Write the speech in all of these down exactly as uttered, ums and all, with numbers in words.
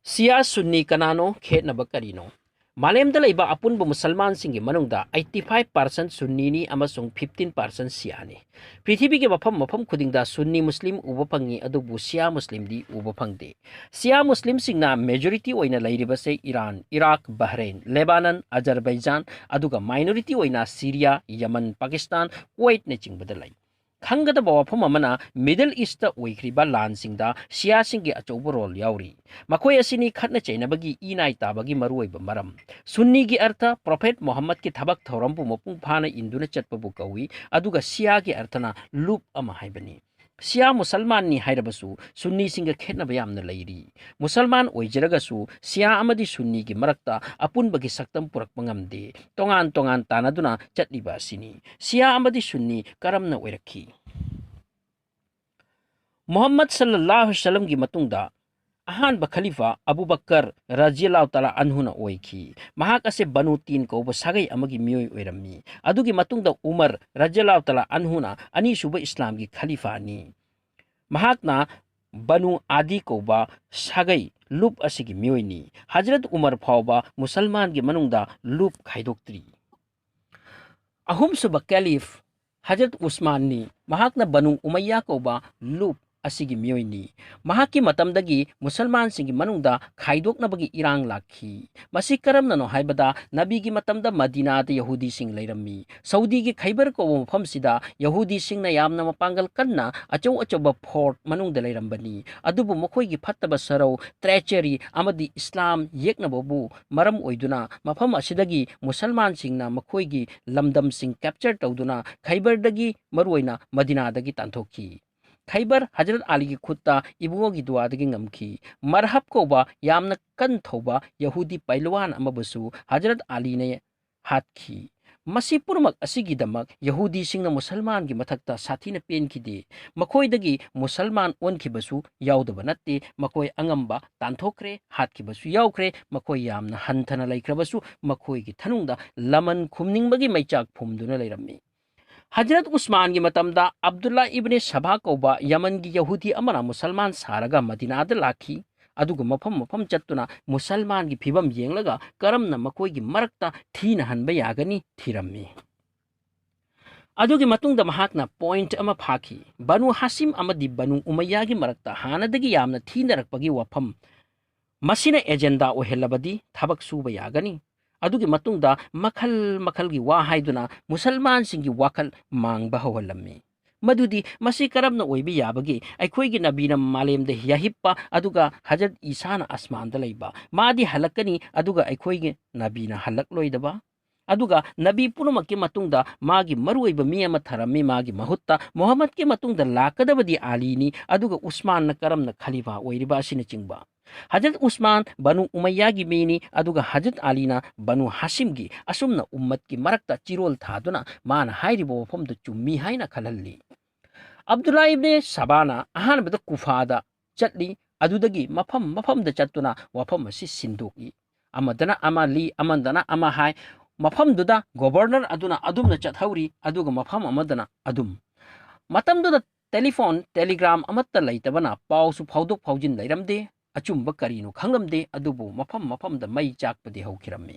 ꯁꯤꯌꯥ ꯁꯨꯟꯅꯤ ꯀꯅꯥꯅꯣ? ꯈꯦꯠꯅꯕ ꯀꯔꯤꯅꯣ? ꯃꯥꯂꯦꯝꯗ ꯂꯩꯕ ꯑꯄꯨꯟꯕ ꯃꯨꯁꯜꯃꯥꯟꯁꯤꯡꯒꯤ ꯃꯅꯨꯡꯗ eighty five percent ꯁꯨꯟꯅꯤꯅꯤ ꯑꯃꯁꯨꯡ fifteen percent ꯁꯤꯌꯥꯅꯤ꯫ ꯄ꯭ꯔꯤꯊꯤꯕꯤꯒꯤ ꯃꯐꯝ ꯃꯐꯝ ꯈꯨꯗꯤꯡꯗ ꯁꯨꯟꯅꯤ ꯃꯨꯁꯂꯤꯝ ꯎꯕ ꯐꯪꯉꯤ, ꯑꯗꯨꯕꯨ ꯁꯤꯌꯥ ꯃꯨꯁꯂꯤꯝꯗꯤ ꯎꯕ ꯐꯪꯗꯦ꯫ ꯁꯤꯌꯥ ꯃꯨꯁꯂꯤꯝꯁꯤꯡꯅ majority ꯑꯣꯏꯅ ꯂꯩꯔꯤꯕꯁꯦ ꯏꯔꯥꯟ, ꯏꯔꯥꯛ, ꯕꯍꯔꯦꯟ, ꯂꯦꯕꯥꯅꯟ, ꯑꯖꯔꯕꯩꯖꯥꯟ, ꯑꯗꯨꯒ minority ꯑꯣꯏꯅ ꯁꯤꯔꯤꯌꯥ, ꯌꯃꯟ, ꯄꯥꯀꯤꯁꯇꯥꯟ, ꯀꯨꯋꯩꯠꯅꯆꯤꯡꯕꯗ ꯂꯩ꯫ ꯈꯪꯒꯗꯕ ꯋꯥꯐꯝ ꯑꯃꯅ, Middle Eastꯇ ꯑꯣꯏꯈ꯭ꯔꯤꯕ ꯂꯥꯟꯁꯤꯡꯗ ꯁꯤꯌꯥꯁꯤꯡꯒꯤ ꯑꯆꯧꯕ role ꯌꯥꯎꯔꯤ꯫ ꯃꯈꯣꯏ ꯑꯁꯤꯅꯤ ꯈꯠꯅ ꯆꯩꯅꯕꯒꯤ ꯏꯅꯥꯏ ꯇꯥꯕꯒꯤ ꯃꯔꯨꯑꯣꯏꯕ ꯃꯔꯝ꯫ ꯁꯨꯟꯅꯤꯒꯤ ꯑꯔꯊ Prophet ꯃꯨꯍꯝꯃꯗꯀꯤ ꯊꯕꯛ ꯊꯧꯔꯝꯕꯨ ꯃꯄꯨꯡ ꯐꯥꯅ ꯏꯟꯗꯨꯅ ꯆꯠꯄꯕꯨ ꯀꯧꯏ, ꯑꯗꯨꯒ ꯁꯤꯌꯥꯒꯤ ꯑꯔꯊꯅ ꯂꯨꯞ ꯑꯃ ꯍꯥꯏꯕꯅꯤ꯫ ꯁꯤꯌꯥ ꯃꯨꯁꯜꯃꯥꯟꯅꯤ ꯍꯥꯏꯔꯕꯁꯨ ꯁꯨꯟꯅꯤꯁꯤꯡꯒ ꯈꯦꯠꯅꯕ ꯌꯥꯝꯅ ꯂꯩꯔꯤ꯫ ꯃꯨꯁꯜꯃꯥꯟ ꯑꯣꯏꯖꯔꯒꯁꯨ ꯁꯤꯌꯥ ꯑꯃꯗꯤ ꯁꯨꯟꯅꯤꯒꯤ ꯃꯔꯛꯇ ꯑꯄꯨꯟꯕꯒꯤ ꯁꯛꯇꯝ ꯄꯨꯔꯛꯄ ꯉꯝꯗꯦ꯫ ꯇꯣꯉꯥꯟ ꯇꯣꯉꯥꯟ ꯇꯥꯟꯅꯗꯨꯅ ꯆꯠꯂꯤꯕ ꯑꯁꯤꯅꯤ꯫ ꯁꯤꯌꯥ ꯑꯃꯗꯤ ꯁꯨꯟꯅꯤ ꯀꯔꯝꯅ ꯑꯣꯏꯔꯛꯈꯤ? ꯃꯨꯍꯝꯃꯗ ꯁꯜꯂꯜꯂꯥꯍꯨ ꯑꯂꯩꯍꯤ ꯋꯁꯜꯂꯝꯒꯤ ꯃꯇꯨꯡꯗ ꯑꯍꯥꯟꯕ ꯈꯂꯤꯐꯥ ꯑꯕꯨ ꯕꯀꯔ ꯔꯖꯤꯌꯜꯂꯥꯍꯨ ꯇꯥꯂꯥ ꯑꯟꯍꯨꯅ ꯑꯣꯏꯈꯤ꯫ ꯃꯍꯥꯛ ꯑꯁꯦ ꯕꯅꯨ ꯇꯤꯟ ꯀꯧꯕ ꯁꯥꯒꯩ ꯑꯃꯒꯤ ꯃꯤꯑꯣꯏ ꯑꯣꯏꯔꯝꯃꯤ꯫ ꯑꯗꯨꯒꯤ ꯃꯇꯨꯡꯗ ꯎꯃꯔ ꯔꯖꯤꯌꯜꯂꯥꯍꯨ ꯇꯥꯂꯥ ꯑꯟꯍꯨꯅ ꯑꯅꯤꯁꯨꯕ ꯏꯁꯂꯥꯝꯒꯤ ꯈꯂꯤꯐꯥꯅꯤ꯫ ꯃꯍꯥꯛꯅ ꯕꯅꯨ ꯑꯥꯗꯤ ꯀꯧꯕ ꯁꯥꯒꯩ ꯂꯨꯞ ꯑꯁꯤꯒꯤ ꯃꯤꯑꯣꯏꯅꯤ꯫ ꯍꯖꯔꯠ ꯎꯃꯔ ꯐꯥꯎꯕ ꯃꯨꯁꯜꯃꯥꯟꯒꯤ ꯃꯅꯨꯡꯗ ꯂꯨꯞ ꯈꯥꯏꯗꯣꯛꯇ꯭ꯔꯤ꯫ ꯑꯍꯨꯝꯁꯨꯕ ꯀꯦꯂꯤꯐ ꯍꯖꯔꯠ ꯎꯁꯃꯥꯟꯅꯤ꯫ ꯃꯍꯥꯛꯅ ꯕꯅꯨ ꯎꯃꯩꯌꯥ ꯀꯧꯕ ꯂꯨꯞ ꯑꯁꯤꯒꯤ ꯃꯤꯑꯣꯏꯅꯤ꯫ ꯃꯍꯥꯛꯀꯤ ꯃꯇꯝꯗꯒꯤ ꯃꯨꯁꯜꯃꯥꯟꯁꯤꯡꯒꯤ ꯃꯅꯨꯡꯗ ꯈꯥꯏꯗꯣꯛꯅꯕꯒꯤ ꯏꯔꯥꯡ ꯂꯥꯛꯈꯤ꯫ ꯃꯁꯤ ꯀꯔꯝꯅꯅꯣ ꯍꯥꯏꯕꯗ, ꯅꯕꯤꯒꯤ ꯃꯇꯝꯗ ꯃꯗꯤꯅꯥꯗ ꯌꯍꯨꯗꯤꯁꯤꯡ ꯂꯩꯔꯝꯃꯤ꯫ ꯁꯧꯗꯤꯒꯤ ꯈꯩꯕꯔ ꯀꯧꯕ ꯃꯐꯝꯁꯤꯗ ꯌꯍꯨꯗꯤꯁꯤꯡꯅ ꯌꯥꯝꯅ ꯃꯄꯥꯡꯒꯜ ꯀꯟꯅ ꯑꯆꯧ ꯑꯆꯧꯕ ꯐꯣꯔꯠ ꯃꯅꯨꯡꯗ ꯂꯩꯔꯝꯕꯅꯤ꯫ ꯑꯗꯨꯕꯨ ꯃꯈꯣꯏꯒꯤ ꯐꯠꯇꯕ ꯁꯔꯧ, treachery, ꯑꯃꯗꯤ ꯏꯁꯂꯥꯝ ꯌꯦꯛꯅꯕꯕꯨ ꯃꯔꯝ ꯑꯣꯏꯗꯨꯅ ꯃꯐꯝ ꯑꯁꯤꯗꯒꯤ ꯃꯨꯁꯜꯃꯥꯟꯁꯤꯡꯅ ꯃꯈꯣꯏꯒꯤ ꯂꯝꯗꯝꯁꯤꯡ capture ꯇꯧꯗꯨꯅ ꯈꯩꯕꯔꯗꯒꯤ, ꯃꯔꯨꯑꯣꯏꯅ ꯃꯗꯤꯅꯥꯗꯒꯤ ꯇꯥꯟꯊꯣꯛꯈꯤ꯫ ꯈꯩꯕꯔ ꯍꯖꯔꯠ ꯑꯂꯤꯒꯤ ꯈꯨꯠꯇ ꯏꯕꯨꯡꯉꯣꯒꯤ ꯗꯨꯋꯥꯗꯒꯤ ꯉꯝꯈꯤ꯫ ꯃꯔꯍꯕ ꯀꯧꯕ ꯌꯥꯝꯅ ꯀꯟ ꯊꯧꯕ ꯌꯍꯨꯗꯤ ꯄꯩꯂꯋꯥꯟ ꯑꯃꯕꯨꯁꯨ ꯍꯖꯔꯠ ꯑꯂꯤꯅ ꯍꯥꯠꯈꯤ꯫ ꯃꯁꯤ ꯄꯨꯝꯅꯃꯛ ꯑꯁꯤꯒꯤꯗꯃꯛ ꯌꯍꯨꯗꯤꯁꯤꯡꯅ ꯃꯨꯁꯜꯃꯥꯟꯒꯤ ꯃꯊꯛꯇ ꯁꯥꯊꯤꯅ ꯄꯦꯟꯈꯤꯗꯦ꯫ ꯃꯈꯣꯏꯗꯒꯤ ꯃꯨꯁꯜꯃꯥꯟ ꯑꯣꯟꯈꯤꯕꯁꯨ ꯌꯥꯎꯗꯕ ꯅꯠꯇꯦ꯫ ꯃꯈꯣꯏ ꯑꯉꯝꯕ ꯇꯥꯟꯊꯣꯛꯈ꯭ꯔꯦ, ꯍꯥꯠꯈꯤꯕꯁꯨ ꯌꯥꯎꯈ꯭ꯔꯦ꯫ ꯃꯈꯣꯏ ꯌꯥꯝꯅ ꯍꯟꯊꯅ ꯂꯩꯈ꯭ꯔꯕꯁꯨ ꯃꯈꯣꯏꯒꯤ ꯊꯅꯨꯡꯗ ꯂꯃꯟ ꯈꯨꯝꯅꯤꯡꯕꯒꯤ ꯃꯩꯆꯥꯛ ꯐꯨꯝꯗꯨꯅ ꯂꯩꯔꯝꯃꯤ꯫ ꯍꯖꯔꯠ ꯎꯁꯃꯥꯟꯒꯤ ꯃꯇꯝꯗ ꯑꯕꯗꯨꯜꯂꯥ ꯏꯕꯅꯦ ꯁꯕꯥ ꯀꯧꯕ ꯌꯃꯟꯒꯤ ꯌꯍꯨꯗꯤ ꯑꯃꯅ ꯃꯨꯁꯜꯃꯥꯟ ꯁꯥꯔꯒ ꯃꯗꯤꯅꯥꯗ ꯂꯥꯛꯈꯤ꯫ ꯑꯗꯨꯒ ꯃꯐꯝ ꯃꯐꯝ ꯆꯠꯇꯨꯅ ꯃꯨꯁꯜꯃꯥꯟꯒꯤ ꯐꯤꯕꯝ ꯌꯦꯡꯂꯒ ꯀꯔꯝꯅ ꯃꯈꯣꯏꯒꯤ ꯃꯔꯛꯇ ꯊꯤꯅꯍꯟꯕ ꯌꯥꯒꯅꯤ ꯊꯤꯔꯝꯃꯤ꯫ ꯑꯗꯨꯒꯤ ꯃꯇꯨꯡꯗ ꯃꯍꯥꯛꯅ point ꯑꯃ ꯐꯥꯈꯤ꯫ ꯕꯅꯨ ꯍꯥꯁꯤꯝ ꯑꯃꯗꯤ ꯕꯅꯨ ꯎꯃꯩꯌꯥꯒꯤ ꯃꯔꯛꯇ ꯍꯥꯟꯅꯗꯒꯤ ꯌꯥꯝꯅ ꯊꯤꯅꯔꯛꯄꯒꯤ ꯋꯥꯐꯝ, ꯃꯁꯤꯅ agenda ꯑꯣꯏꯍꯜꯂꯕꯗꯤ ꯊꯕꯛ ꯁꯨꯕ ꯌꯥꯒꯅꯤ꯫ ꯑꯗꯨꯒꯤ ꯃꯇꯨꯡꯗ ꯃꯈꯜ ꯃꯈꯜꯒꯤ ꯋꯥ ꯍꯥꯏꯗꯨꯅ ꯃꯨꯁꯜꯃꯥꯟꯁꯤꯡꯒꯤ ꯋꯥꯈꯜ ꯃꯥꯡꯕ ꯍꯧꯍꯜꯂꯝꯃꯤ꯫ ꯃꯗꯨꯗꯤ ꯃꯁꯤ ꯀꯔꯝꯅ ꯑꯣꯏꯕ ꯌꯥꯕꯒꯦ? ꯑꯩꯈꯣꯏꯒꯤ ꯅꯕꯤꯅ ꯃꯥꯂꯦꯝꯗ ꯌꯥꯍꯤꯞꯄ ꯑꯗꯨꯒ ꯍꯖꯔꯠ ꯏꯁꯥꯅ ꯑꯁꯃꯥꯟꯗ ꯂꯩꯕ꯫ ꯃꯥꯗꯤ ꯍꯜꯂꯛꯀꯅꯤ, ꯑꯗꯨꯒ ꯑꯩꯈꯣꯏꯒꯤ ꯅꯕꯤꯅ ꯍꯜꯂꯛꯂꯣꯏꯗꯕ? ꯑꯗꯨꯒ ꯅꯕꯤ ꯄꯨꯝꯅꯃꯛꯀꯤ ꯃꯇꯨꯡꯗ ꯃꯥꯒꯤ ꯃꯔꯨꯑꯣꯏꯕ ꯃꯤ ꯑꯃ ꯊꯔꯝꯃꯤ꯫ ꯃꯥꯒꯤ ꯃꯍꯨꯠꯇ ꯃꯨꯍꯝꯃꯗꯀꯤ ꯃꯇꯨꯡꯗ ꯂꯥꯛꯀꯗꯕꯗꯤ ꯑꯂꯤꯅꯤ, ꯑꯗꯨꯒ ꯎꯁꯃꯥꯟꯅ ꯀꯔꯝꯅ ꯈꯂꯤꯐꯥ ꯑꯣꯏꯔꯤꯕ ꯑꯁꯤꯅꯆꯤꯡꯕ꯫ ꯍꯖꯔꯠ ꯎꯁꯃꯥꯟ ꯕꯅꯨ ꯎꯃꯩꯌꯥꯒꯤ ꯃꯤꯅꯤ, ꯑꯗꯨꯒ ꯍꯖꯔꯠ ꯑꯂꯤꯅ ꯕꯅꯨ ꯍꯥꯁꯤꯝꯒꯤ꯫ ꯑꯁꯨꯝꯅ ꯎꯝꯃꯠꯀꯤ ꯃꯔꯛꯇ ꯆꯤꯔꯣꯜ ꯊꯥꯗꯨꯅ ꯃꯥꯅ ꯍꯥꯏꯔꯤꯕ ꯋꯥꯐꯝꯗꯨ ꯆꯨꯝꯃꯤ ꯍꯥꯏꯅ ꯈꯜꯍꯜꯂꯤ꯫ ꯑꯕꯗꯨꯜꯂꯥ ꯏꯕꯅꯦ ꯁꯕꯥꯅ ꯑꯍꯥꯟꯕꯗ ꯀꯨꯐꯥꯗ ꯆꯠꯂꯤ꯫ ꯑꯗꯨꯗꯒꯤ ꯃꯐꯝ ꯃꯐꯝꯗ ꯆꯠꯇꯨꯅ ꯋꯥꯐꯝ ꯑꯁꯤ ꯁꯤꯟꯗꯣꯛꯏ꯫ ꯑꯃꯗꯅ ꯑꯃ ꯂꯤ, ꯑꯃꯗꯅ ꯑꯃ ꯍꯥꯏ꯫ ꯃꯐꯝꯗꯨꯗ governor ꯑꯗꯨꯅ ꯑꯗꯨꯝꯅ ꯆꯠꯍꯧꯔꯤ, ꯑꯗꯨꯒ ꯃꯐꯝ ꯑꯃꯗꯅ ꯑꯗꯨꯝ꯫ ꯃꯇꯝꯗꯨꯗ telephone, telegram ꯑꯃꯠꯇ ꯂꯩꯇꯕꯅ ꯄꯥꯎꯁꯨ ꯐꯥꯎꯗꯣꯛ ꯐꯥꯎꯖꯤꯟ ꯂꯩꯔꯝꯗꯦ꯫ ꯑꯆꯨꯝꯕ ꯀꯔꯤꯅꯣ ꯈꯪꯂꯝꯗꯦ, ꯑꯗꯨꯕꯨ ꯃꯐꯝ ꯃꯐꯝꯗ ꯃꯩ ꯆꯥꯛꯄꯗꯤ ꯍꯧꯈꯤꯔꯝꯃꯤ꯫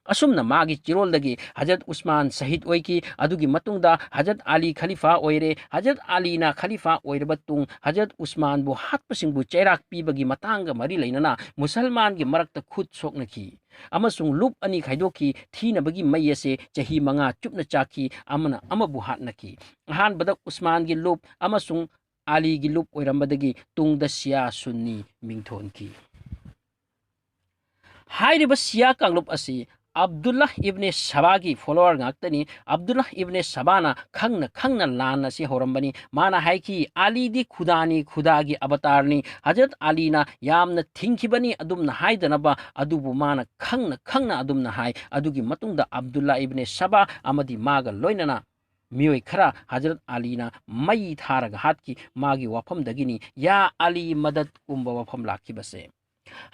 ꯑꯁꯨꯝꯅ ꯃꯥꯒꯤ ꯆꯤꯔꯣꯜꯗꯒꯤ ꯍꯖꯔꯠ ꯎꯁꯃꯥꯟ ꯁꯍꯤꯗ ꯑꯣꯏꯈꯤ꯫ ꯑꯗꯨꯒꯤ ꯃꯇꯨꯡꯗ ꯍꯖꯔꯠ ꯑꯂꯤ ꯈꯂꯤꯐꯥ ꯑꯣꯏꯔꯦ꯫ ꯍꯖꯔꯠ ꯑꯂꯤꯅ ꯈꯂꯤꯐꯥ ꯑꯣꯏꯔꯕ ꯇꯨꯡ ꯍꯖꯔꯠ ꯎꯁꯃꯥꯟꯕꯨ ꯍꯥꯠꯄꯁꯤꯡꯕꯨ ꯆꯩꯔꯥꯛ ꯄꯤꯕꯒꯤ ꯃꯇꯥꯡꯒ ꯃꯔꯤ ꯂꯩꯅꯅ ꯃꯨꯁꯜꯃꯥꯟꯒꯤ ꯃꯔꯛꯇ ꯈꯨꯠ ꯁꯣꯛꯅꯈꯤ ꯑꯃꯁꯨꯡ ꯂꯨꯞ ꯑꯅꯤ ꯈꯥꯏꯗꯣꯛꯈꯤ꯫ ꯊꯤꯅꯕꯒꯤ ꯃꯩ ꯑꯁꯦ ꯆꯍꯤ ꯃꯉꯥ ꯆꯨꯞꯅ ꯆꯥꯛꯈꯤ, ꯑꯃꯅ ꯑꯃꯕꯨ ꯍꯥꯠꯅꯈꯤ꯫ ꯑꯍꯥꯟꯕꯗ ꯎꯁꯃꯥꯟꯒꯤ ꯂꯨꯞ ꯑꯃꯁꯨꯡ ꯑꯂꯤꯒꯤ ꯂꯨꯞ ꯑꯣꯏꯔꯝꯕꯗꯒꯤ ꯇꯨꯡꯗ ꯁꯤꯌꯥ ꯁꯨꯟꯅꯤ ꯃꯤꯡꯊꯣꯟꯈꯤ꯫ ꯍꯥꯏꯔꯤꯕ ꯁꯤꯌꯥ ꯀꯥꯡꯂꯨꯞ ꯑꯁꯤ ꯑꯕꯗꯨꯜꯂꯥ ꯏꯕꯅꯦ ꯁꯕꯥꯒꯤ follower ꯉꯥꯛꯇꯅꯤ꯫ ꯑꯕꯗꯨꯜꯂꯥ ꯏꯕꯅꯦ ꯁꯕꯥꯅ ꯈꯪꯅ ꯈꯪꯅ ꯂꯥꯟ ꯑꯁꯤ ꯍꯧꯔꯝꯕꯅꯤ꯫ ꯃꯥꯅ ꯍꯥꯏꯈꯤ, "ꯑꯂꯤꯗꯤ ꯈꯨꯗꯥꯅꯤ, ꯈꯨꯗꯥꯒꯤ ꯑꯕꯇꯥꯔꯅꯤ꯫ ꯍꯖꯔꯠ ꯑꯂꯤꯅ ꯌꯥꯝꯅ ꯊꯤꯡꯈꯤꯕꯅꯤ ꯑꯗꯨꯝꯅ ꯍꯥꯏꯗꯅꯕ, ꯑꯗꯨꯕꯨ ꯃꯥꯅ ꯈꯪꯅ ꯈꯪꯅ ꯑꯗꯨꯝꯅ ꯍꯥꯏ"꯫ ꯑꯗꯨꯒꯤ ꯃꯇꯨꯡꯗ ꯑꯕꯗꯨꯜꯂꯥ ꯏꯕꯅꯦ ꯁꯕꯥ ꯑꯃꯗꯤ ꯃꯥꯒ ꯂꯣꯏꯅꯅ ꯃꯤꯑꯣꯏ ꯈꯔ ꯍꯖꯔꯠ ꯑꯂꯤꯅ ꯃꯩ ꯊꯥꯔꯒ ꯍꯥꯠꯈꯤ꯫ ꯃꯥꯒꯤ ꯋꯥꯐꯝꯗꯒꯤꯅꯤ "ꯌꯥ ꯑꯂꯤ ꯃꯗꯠ" ꯀꯨꯝꯕ ꯋꯥꯐꯝ ꯂꯥꯛꯈꯤꯕꯁꯦ꯫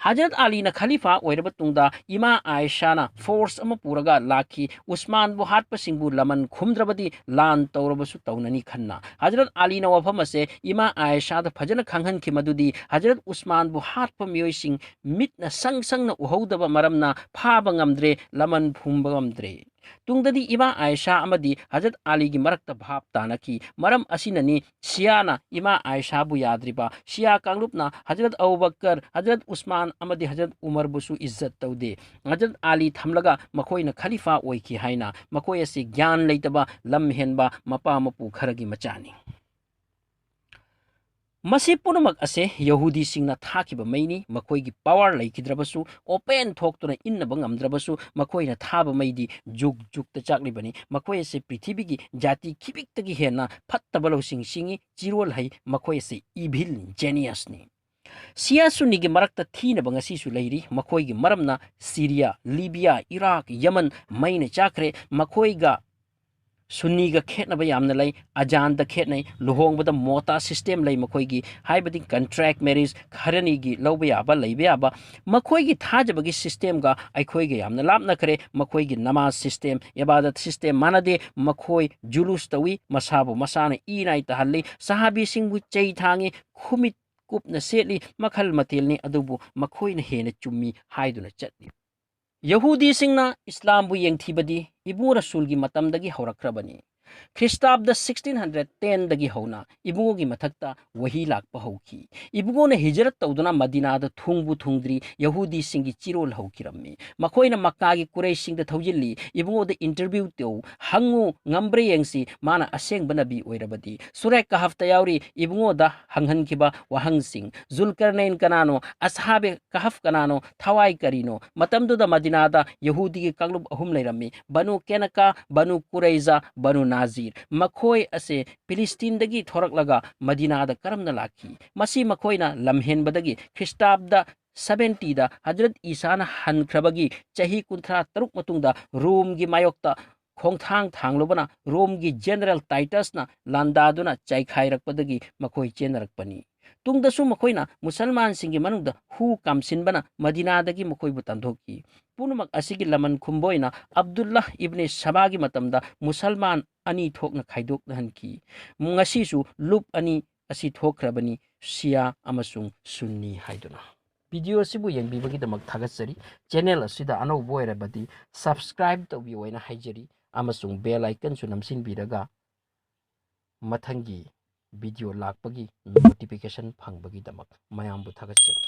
ꯍꯖꯔꯠ ꯑꯂꯤꯅ ꯈꯂꯤꯐꯥ ꯑꯣꯏꯔꯕ ꯇꯨꯡꯗ ꯏꯃꯥ ꯑꯥꯏꯁꯥꯅ ꯐꯣꯔꯁ ꯑꯃ ꯄꯨꯔꯒ ꯂꯥꯛꯈꯤ꯫ ꯎꯁꯃꯥꯟꯕꯨ ꯍꯥꯠꯄꯁꯤꯡꯕꯨ ꯂꯃꯟ ꯈꯨꯝꯗ꯭ꯔꯕꯗꯤ ꯂꯥꯟ ꯇꯧꯔꯕꯁꯨ ꯇꯧꯅꯅꯤ ꯈꯟꯅ꯫ ꯍꯖꯔꯠ ꯑꯂꯤꯅ ꯋꯥꯐꯝ ꯑꯁꯦ ꯏꯃꯥ ꯑꯥꯏꯁꯥꯗ ꯐꯖꯅ ꯈꯪꯍꯟꯈꯤ, ꯃꯗꯨꯗꯤ ꯍꯖꯔꯠ ꯎꯁꯃꯥꯟꯕꯨ ꯍꯥꯠꯄ ꯃꯤꯑꯣꯏꯁꯤꯡ ꯃꯤꯠꯅ ꯁꯪ ꯁꯪꯅ ꯎꯍꯧꯗꯕ ꯃꯔꯝꯅ ꯐꯥꯕ ꯉꯝꯗ꯭ꯔꯦ, ꯂꯃꯟ ꯐꯨꯝꯕ ꯉꯝꯗ꯭ꯔꯦ꯫ ꯇꯨꯡꯗꯗꯤ ꯏꯃꯥ ꯑꯥꯏꯁꯥ ꯑꯃꯗꯤ ꯍꯖꯔꯠ ꯑꯂꯤꯒꯤ ꯃꯔꯛꯇ ꯚꯥꯞ ꯇꯥꯅꯈꯤ꯫ ꯃꯔꯝ ꯑꯁꯤꯅꯅꯤ ꯁꯤꯌꯥꯅ ꯏꯃꯥ ꯑꯥꯏꯁꯥꯕꯨ ꯌꯥꯗ꯭ꯔꯤꯕ꯫ ꯁꯤꯌꯥ ꯀꯥꯡꯂꯨꯞꯅ ꯍꯖꯔꯠ ꯑꯕꯨꯕꯀꯔ, ꯍꯖꯔꯠ ꯎꯁꯃꯥꯟ ꯑꯃꯗꯤ ꯍꯖꯔꯠ ꯎꯃꯔꯕꯨꯁꯨ ꯏꯖꯠ ꯇꯧꯗꯦ꯫ ꯍꯖꯔꯠ ꯑꯂꯤ ꯊꯝꯂꯒ ꯃꯈꯣꯏꯅ ꯈꯂꯤꯐꯥ ꯑꯣꯏꯈꯤ ꯍꯥꯏꯅ꯫ ꯃꯈꯣꯏ ꯑꯁꯤ ꯒ꯭ꯌꯥꯟ ꯂꯩꯇꯕ, ꯂꯝ ꯍꯦꯟꯕ ꯃꯄꯥ ꯃꯄꯨ ꯈꯔꯒꯤ ꯃꯆꯥꯅꯤ꯫ ꯃꯁꯤ ꯄꯨꯝꯅꯃꯛ ꯑꯁꯦ ꯌꯍꯨꯗꯤꯁꯤꯡꯅ ꯊꯥꯈꯤꯕ ꯃꯩꯅꯤ꯫ ꯃꯈꯣꯏꯒꯤ ꯄꯥꯋꯔ ꯂꯩꯈꯤꯗ꯭ꯔꯕꯁꯨ, ꯑꯣꯄꯦꯟ ꯊꯣꯛꯇꯨꯅ ꯏꯟꯅꯕ ꯉꯝꯗ꯭ꯔꯕꯁꯨ, ꯃꯈꯣꯏꯅ ꯊꯥꯕ ꯃꯩꯗꯤ ꯖꯨꯛ ꯖꯨꯛꯇ ꯆꯥꯛꯂꯤꯕꯅꯤ꯫ ꯃꯈꯣꯏ ꯑꯁꯤ ꯄ꯭ꯔꯤꯊꯤꯕꯤꯒꯤ ꯖꯥꯇꯤ ꯈꯤꯕꯤꯛꯇꯒꯤ ꯍꯦꯟꯅ ꯐꯠꯇꯕ ꯂꯧꯁꯤꯡ ꯁꯤꯡꯏ, ꯆꯤꯔꯣꯜ ꯍꯩ꯫ ꯃꯈꯣꯏ ꯑꯁꯤ ꯏꯚꯤꯜ ꯖꯦꯅꯤꯌꯁꯅꯤ꯫ ꯁꯤꯌꯥ ꯁꯨꯟꯅꯤꯒꯤ ꯃꯔꯛꯇ ꯊꯤꯅꯕ ꯉꯁꯤꯁꯨ ꯂꯩꯔꯤ꯫ ꯃꯈꯣꯏꯒꯤ ꯃꯔꯝꯅ ꯁꯤꯔꯤꯌꯥ, ꯂꯤꯕꯤꯌꯥ, ꯏꯔꯥꯛ, ꯌꯃꯟ ꯃꯩꯅ ꯆꯥꯈ꯭ꯔꯦ꯫ ꯃꯈꯣꯏꯒ ꯁꯨꯟꯅꯤꯒ ꯈꯦꯠꯅꯕ ꯌꯥꯝꯅ ꯂꯩ꯫ ꯑꯖꯥꯟꯗ ꯈꯦꯠꯅꯩ, ꯂꯨꯍꯣꯡꯕꯗ ꯃꯣꯇꯥ ꯁꯤꯁꯇꯦꯝ ꯂꯩ ꯃꯈꯣꯏꯒꯤ, ꯍꯥꯏꯕꯗꯤ ꯀꯟꯇ꯭ꯔꯦꯛ ꯃꯦꯔꯤꯖ, ꯈꯔꯅꯤꯒꯤ ꯂꯧꯕ ꯌꯥꯕ, ꯂꯩꯕ ꯌꯥꯕ꯫ ꯃꯈꯣꯏꯒꯤ ꯊꯥꯖꯕꯒꯤ ꯁꯤꯁꯇꯦꯝꯒ ꯑꯩꯈꯣꯏꯒ ꯌꯥꯝꯅ ꯂꯥꯞꯅꯈ꯭ꯔꯦ꯫ ꯃꯈꯣꯏꯒꯤ ꯅꯃꯥꯖ ꯁꯤꯁꯇꯦꯝ, ꯏꯕꯥꯗꯠ ꯁꯤꯁꯇꯦꯝ ꯃꯥꯟꯅꯗꯦ꯫ ꯃꯈꯣꯏ ꯖꯨꯂꯨꯁ ꯇꯧꯏ, ꯃꯁꯥꯕꯨ ꯃꯁꯥꯅ ꯏ ꯅꯥꯏ ꯇꯥꯍꯜꯂꯤ, ꯁꯍꯥꯕꯤꯁꯤꯡꯕꯨ ꯆꯩ ꯊꯥꯡꯉꯤ, ꯈꯨꯃꯤꯠ ꯀꯨꯞꯅ ꯁꯦꯠꯂꯤ, ꯃꯈꯜ ꯃꯊꯦꯜꯅꯤ, ꯑꯗꯨꯕꯨ ꯃꯈꯣꯏꯅ ꯍꯦꯟꯅ ꯆꯨꯝꯃꯤ ꯍꯥꯏꯗꯨꯅ ꯆꯠꯂꯤ꯫ ꯌꯍꯨꯗꯤꯁꯤꯡꯅ ꯏꯁꯂꯥꯝꯕꯨ ꯌꯦꯡꯊꯤꯕꯗꯤ ꯏꯕꯨꯡ ꯔꯁꯨꯜꯒꯤ ꯃꯇꯝꯗꯒꯤ ꯍꯧꯔꯛꯈ꯭ꯔꯕꯅꯤ꯫ ꯈ꯭ꯔꯤꯁꯇꯥꯕꯗ ꯁꯤꯛꯁꯇꯤꯟ ꯍꯟꯗ꯭ꯔꯦꯠ ꯇꯦꯟꯗꯒꯤ ꯍꯧꯅ ꯏꯕꯨꯡꯉꯣꯒꯤ ꯃꯊꯛꯇ ꯋꯥꯍꯤ ꯂꯥꯛꯄ ꯍꯧꯈꯤ꯫ ꯏꯕꯨꯡꯉꯣꯅ ꯍꯤꯖꯔꯠ ꯇꯧꯗꯨꯅ ꯃꯗꯤꯅꯥꯗ ꯊꯨꯡꯕꯨ ꯊꯨꯡꯗ꯭ꯔꯤ ꯌꯍꯨꯗꯤꯁꯤꯡꯒꯤ ꯆꯤꯔꯣꯜ ꯍꯧꯈꯤꯔꯝꯃꯤ꯫ ꯃꯈꯣꯏꯅ ꯃꯛꯀꯥꯒꯤ ꯀꯨꯔꯩꯁꯤꯡꯗ ꯊꯧꯖꯤꯜꯂꯤ꯫ ꯏꯕꯨꯡꯉꯣꯗ ꯏꯟꯇꯔꯚ꯭ꯌꯨ ꯇꯧ, ꯍꯪꯉꯨ, ꯉꯝꯕ꯭ꯔꯥ ꯌꯦꯡꯁꯤ, ꯃꯥꯅ ꯑꯁꯦꯡꯕ ꯅꯕꯤ ꯑꯣꯏꯔꯕꯗꯤ꯫ ꯁꯨꯔꯦ ꯀꯍꯐꯇ ꯌꯥꯎꯔꯤ ꯏꯕꯨꯡꯉꯣꯗ ꯍꯪꯍꯟꯈꯤꯕ ꯋꯥꯍꯪꯁꯤꯡ꯫ ꯖꯨꯜꯀꯔꯅꯩꯟ ꯀꯅꯥꯅꯣ? ꯑꯁꯍꯥꯕꯦ ꯀꯍꯐ ꯀꯅꯥꯅꯣ? ꯊꯋꯥꯏ ꯀꯔꯤꯅꯣ? ꯃꯇꯝꯗꯨꯗ ꯃꯗꯤꯅꯥꯗ ꯌꯍꯨꯗꯤꯒꯤ ꯀꯥꯡꯂꯨꯞ ꯑꯍꯨꯝ ꯂꯩꯔꯝꯃꯤ: ꯕꯅꯨ ꯀꯦꯅꯀꯥ, ꯕꯅꯨ ꯀꯨꯔꯩꯖꯥ, ꯕꯅꯨ ꯅꯥꯖꯤꯔ꯫ ꯃꯈꯣꯏ ꯑꯁꯦ ꯐꯤꯂꯤꯁꯇꯤꯟꯗꯒꯤ ꯊꯣꯔꯛꯂꯒ ꯃꯗꯤꯅꯥꯗ ꯀꯔꯝꯅ ꯂꯥꯛꯈꯤ? ꯃꯁꯤ ꯃꯈꯣꯏꯅ ꯂꯝꯍꯦꯟꯕꯗꯒꯤ ꯈ꯭ꯔꯤꯁꯇꯥꯕꯗ ꯁꯚꯦꯟꯇꯤꯗ ꯍꯖꯔꯠ ꯏꯁꯥꯅ ꯍꯟꯈ꯭ꯔꯕꯒꯤ ꯆꯍꯤ ꯀꯨꯟꯊ꯭ꯔꯥ ꯇꯔꯨꯛ ꯃꯇꯨꯡꯗ ꯔꯣꯝꯒꯤ ꯃꯥꯌꯣꯛꯇ ꯈꯣꯡꯊꯥꯡ ꯊꯥꯡꯂꯨꯕꯅ ꯔꯣꯝꯒꯤ ꯖꯦꯅꯔꯦꯜ ꯇꯥꯏꯇꯁꯅ ꯂꯥꯟꯗꯥꯗꯨꯅ ꯆꯥꯏꯈꯥꯏꯔꯛꯄꯗꯒꯤ ꯃꯈꯣꯏ ꯆꯦꯟꯅꯔꯛꯄꯅꯤ꯫ ꯇꯨꯡꯗꯁꯨ ꯃꯈꯣꯏꯅ ꯃꯨꯁꯜꯃꯥꯟꯁꯤꯡꯒꯤ ꯃꯅꯨꯡꯗ ꯍꯨ ꯀꯥꯝꯁꯤꯟꯕꯅ ꯃꯗꯤꯅꯥꯗꯒꯤ ꯃꯈꯣꯏꯕꯨ ꯇꯥꯟꯊꯣꯛꯈꯤ꯫ ꯄꯨꯝꯅꯃꯛ ꯑꯁꯤꯒꯤ ꯂꯃꯟ ꯈꯨꯝꯕ ꯑꯣꯏꯅ ꯑꯕꯗꯨꯜꯂꯥꯍ ꯏꯕꯅꯤ ꯁꯕꯥꯒꯤ ꯃꯇꯝꯗ ꯃꯨꯁꯜꯃꯥꯟ ꯑꯅꯤ ꯊꯣꯛꯅ ꯈꯥꯏꯗꯣꯛꯅꯍꯟꯈꯤ꯫ ꯉꯁꯤꯁꯨ ꯂꯨꯞ ꯑꯅꯤ ꯑꯁꯤ ꯊꯣꯛꯈ꯭ꯔꯕꯅꯤ, ꯁꯤꯌꯥ ꯑꯃꯁꯨꯡ ꯁꯨꯟꯅꯤ ꯍꯥꯏꯗꯨꯅ꯫ ꯚꯤꯗꯤꯑꯣ ꯑꯁꯤꯕꯨ ꯌꯦꯡꯕꯤꯕꯒꯤꯗꯃꯛ ꯊꯥꯒꯠꯆꯔꯤ꯫ ꯆꯦꯅꯦꯜ ꯑꯁꯤꯗ ꯑꯅꯧꯕ ꯑꯣꯏꯔꯕꯗꯤ subscribe ꯇꯧꯕꯤꯌꯨ ꯍꯥꯏꯅ ꯍꯥꯏꯖꯔꯤ, ꯑꯃꯁꯨꯡ bell icon ꯁꯨ ꯅꯝꯁꯤꯟꯕꯤꯔꯒ ꯃꯊꯪꯒꯤ ꯚꯤꯗꯤꯑꯣ ꯂꯥꯛꯄꯒꯤ notification ꯐꯪꯕꯒꯤꯗꯃꯛ ꯃꯌꯥꯝꯕꯨ ꯊꯥꯒꯠꯆꯔꯤ꯫